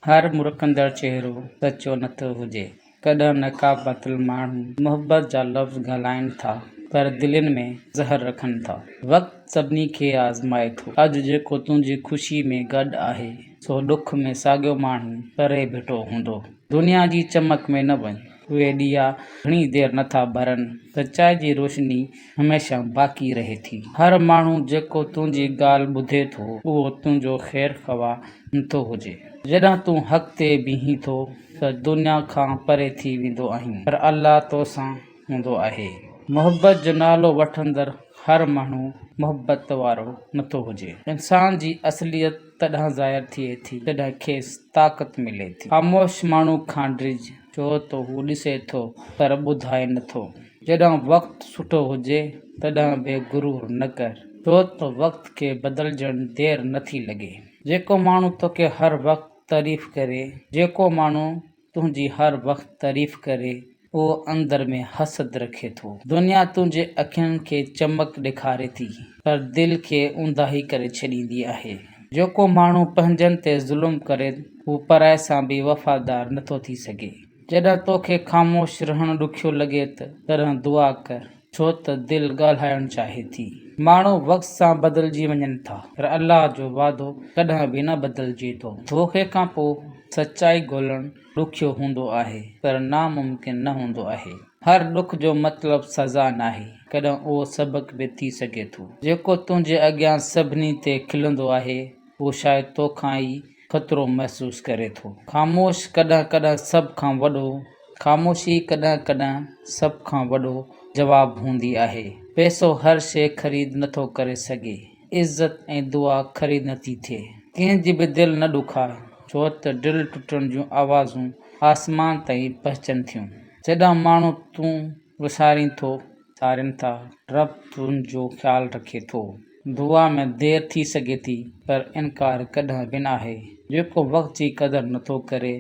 هر مرڪندڙ چهرو سچو نه ٿو هجي. ڪڏهن نقاب پاتل ماڻهو محبت جا لفظ ڳالهائين ٿا، پر دلين ۾ زهر رکن ٿا. وقت سڀني کي آزمائي ٿو. اڄ جيڪو تنهنجي خوشي ۾ گڏ آهي، سو ڏک ۾ ساڳيو ماڻهو پري بيٺو هوندو. دنيا جي چمڪ ۾ نه وڃ. اهي ڏيئا گهڻي دير نه ٿا ٻرن. سچائي جي روشني هميشه باقي رهي ٿي. هر ماڻهو جيڪو تنهنجي ڳالهه ٻڌي ٿو، اهو تنهنجو خير خواهه نٿو هجي. جڏهن تون حق تي بيهين ٿو ته دنيا کان پري ٿي ويندو آهين، پر الله توسان هوندو آهي. محبت جو نالو وٺندڙ هر ماڻهو محبت وارو نٿو هجي. انسان جي اصليت تڏهن ظاهر ٿئي ٿي، جڏهن کيس طاقت ملي ٿي. خاموش ماڻهو کان ڊڄ، ڇو ته هو ڏسي ٿو پر ٻڌائي نٿو. جڏهن وقت سٺو هجي تڏهن به غرور نه ڪر، ڇو ته وقت کي بدلجڻ دير نٿي لڳي. جيڪو ماڻهو توکي هر وقت تعريف ڪري، جيڪو ماڻهو تنهنجي هر وقت تعريف ڪري، اهو اندر ۾ حسد رکي ٿو. دنيا تنهنجي اکين کي چمڪ ڏيکاري ٿي، پر دل کي اونداهي ڪري ڇڏيندي آهي. جيڪو ماڻهو پنهنجن تي ظلم ڪري، هو پرائي سان به وفادار نٿو ٿي سگهي. جڏهن توکي خاموش رهڻ ڏکيو لڳي ته تڏهن دعا ڪر، ڇو ته دل ڳالهائڻ چاهي ٿي. ماڻهو وقت سان بدلجي وڃن ٿا، پر الله جو وعدو ڪڏهن به نه بدلجي ٿو. ڌوڪي کان پوء سچائي ڳولڻ ڏکيو هوندو آهي، پر ناممڪن نه هوندو آهي. هر ڏک جو مطلب سزا ناهي، ڪڏهن اهو سبق به ٿي سگهي ٿو. جيڪو تنهنجي اڳيان سڀني تي کلندو آهي، اهو شايد توکان ئي خطرو محسوس ڪري ٿو. خاموش ڪڏهن ڪڏهن سڀ کان وڏو خاموشي ڪڏهن ڪڏهن سڀ کان وڏو جواب هوندي آهي. پئسو هر شيء خريد نٿو ڪري سگهي. عزت ۽ دعا خريد نٿي ٿئي. ڪنهن جي به دل نه ڏکاء، ڇو ته دل ٽٽڻ جون آوازون آسمان تائين پهچن ٿيون. جڏهن ماڻهو تون وسارين ٿو. سارين ٿا، رب تنهنجو خيال رکي ٿو. دعا ۾ دير ٿي سگهي ٿي، پر انڪار ڪڏهن به ناهي. جيڪو وقت جي قدر نٿو ڪري،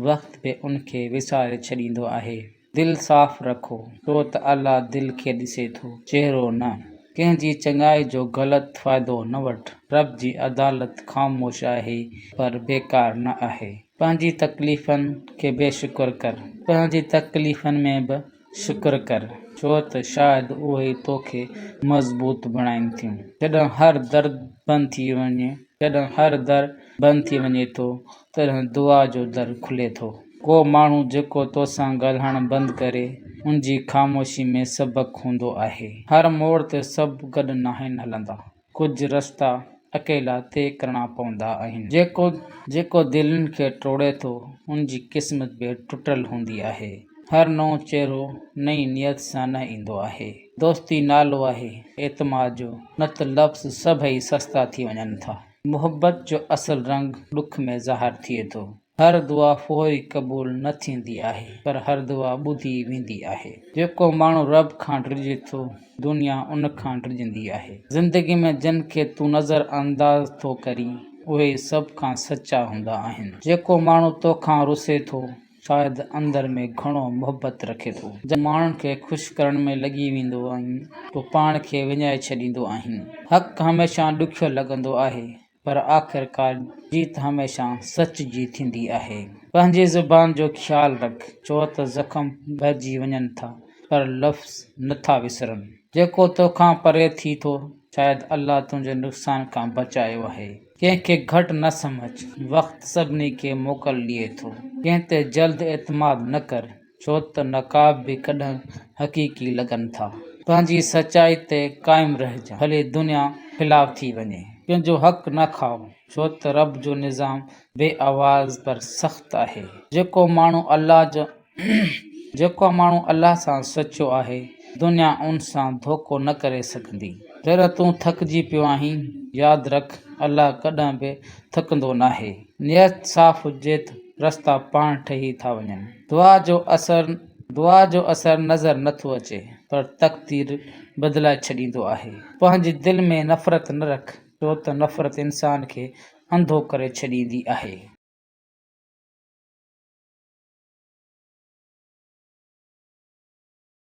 وقت به ان کي وساري ڇڏيندو آهي. دل صاف رکو، ڇو ته الله دل کي ڏسي ٿو، چهرو نه. ڪنهن جي چڱائي جو غلط فائدو نه وٺ. رب جي عدالت خاموش آهي، پر بيڪار نه آهي. پنهنجي تڪليفن کي بي شڪر ڪر. پنهنجي تڪليفن ۾ به شڪر ڪر، ڇو ته شايد اهي ئي توکي مضبوط بڻائين ٿيون. جڏهن هر در بند ٿي وڃي، جڏهن هر در بند ٿي وڃي ٿو، تڏهن دعا جو در کلي ٿو. ڪو ماڻهو جيڪو توسان ڳالهائڻ بند ڪري، ان جي خاموشي ۾ سبق هوندو آهي. هر موڙ تي سڀ گڏ ناهن هلندا. ڪجهه رستا اڪيلا طئي ڪرڻا پوندا آهن. جيڪو جيڪو دلين کي ٽوڙي ٿو، ان جي قسمت به ٽٽل هوندي آهي. هر نئون چهرو نئين نيت سان نه ايندو آهي. دوستي نالو آهي اعتماد جو، نه ته لفظ سڀئي سستا ٿي وڃن ٿا. محبت جو اصل رنگ ڏک ۾ ظاهر ٿئي ٿو. هر دعا فوري قبول نه ٿيندي آهي، پر هر دعا ٻڌي ويندي آهي. جيڪو ماڻهو رب کان ڊڄي ٿو، دنيا ان کان ڊڄندي آهي. زندگي ۾ جن کي تون نظر انداز ٿو ڪرين، اهي ئي سڀ کان سچا هوندا آهن. جيڪو ماڻهو توکان رسي ٿو، شايد اندر ۾ گهڻو محبت رکي ٿو. جڏهن ماڻهن کي خوش ڪرڻ ۾ لڳي ويندو آهين، تون پاڻ کي وڃائي ڇڏيندو آهين. حق هميشه ڏکيو لڳندو آهي، پر آخرڪار جيت هميشه سچ جي ٿيندي آهي. پنهنجي زبان جو خيال رک، ڇو ته زخم ڀرجي وڃن ٿا، پر لفظ نه ٿا وسرن. جيڪو توکان پري ٿي ٿو، شايد الله تنهنجي نقصان کان بچايو آهي. ڪنهن کي گهٽ نه سمجهه، وقت سڀني کي موڪل ڏئي ٿو. ڪنهن تي جلد اعتماد نه ڪر، ڇو ته نقاب به ڪڏهن حقيقي لڳن ٿا. پنهنجي سچائي تي قائم رهجان، ڀلي دنيا خلاف ٿي وڃي. ڪنهن جو حق نه کائو، ڇو ته رب جو نظام بي آواز پر سخت آهي. جيڪو ماڻهو الله جو جيڪو ماڻهو الله سان سچو آهي، دنيا ان سان ڌوڪو نه ڪري سگهندي. جڏهن تون ٿڪجي پيو آهين، ياد رک الله ڪڏهن به ٿڪندو ناهي. نيت صاف هجي ته رستا پاڻ ٺهي ٿا وڃن. دعا جو اثر دعا جو اثر نظر نه ٿو اچي پر تقدير بدلائي ڇڏيندو آهي. پنهنجي دل ۾ نفرت نه رک ڇو ته نفرت انسان کي انڌو ڪري ڇڏيندي آهي.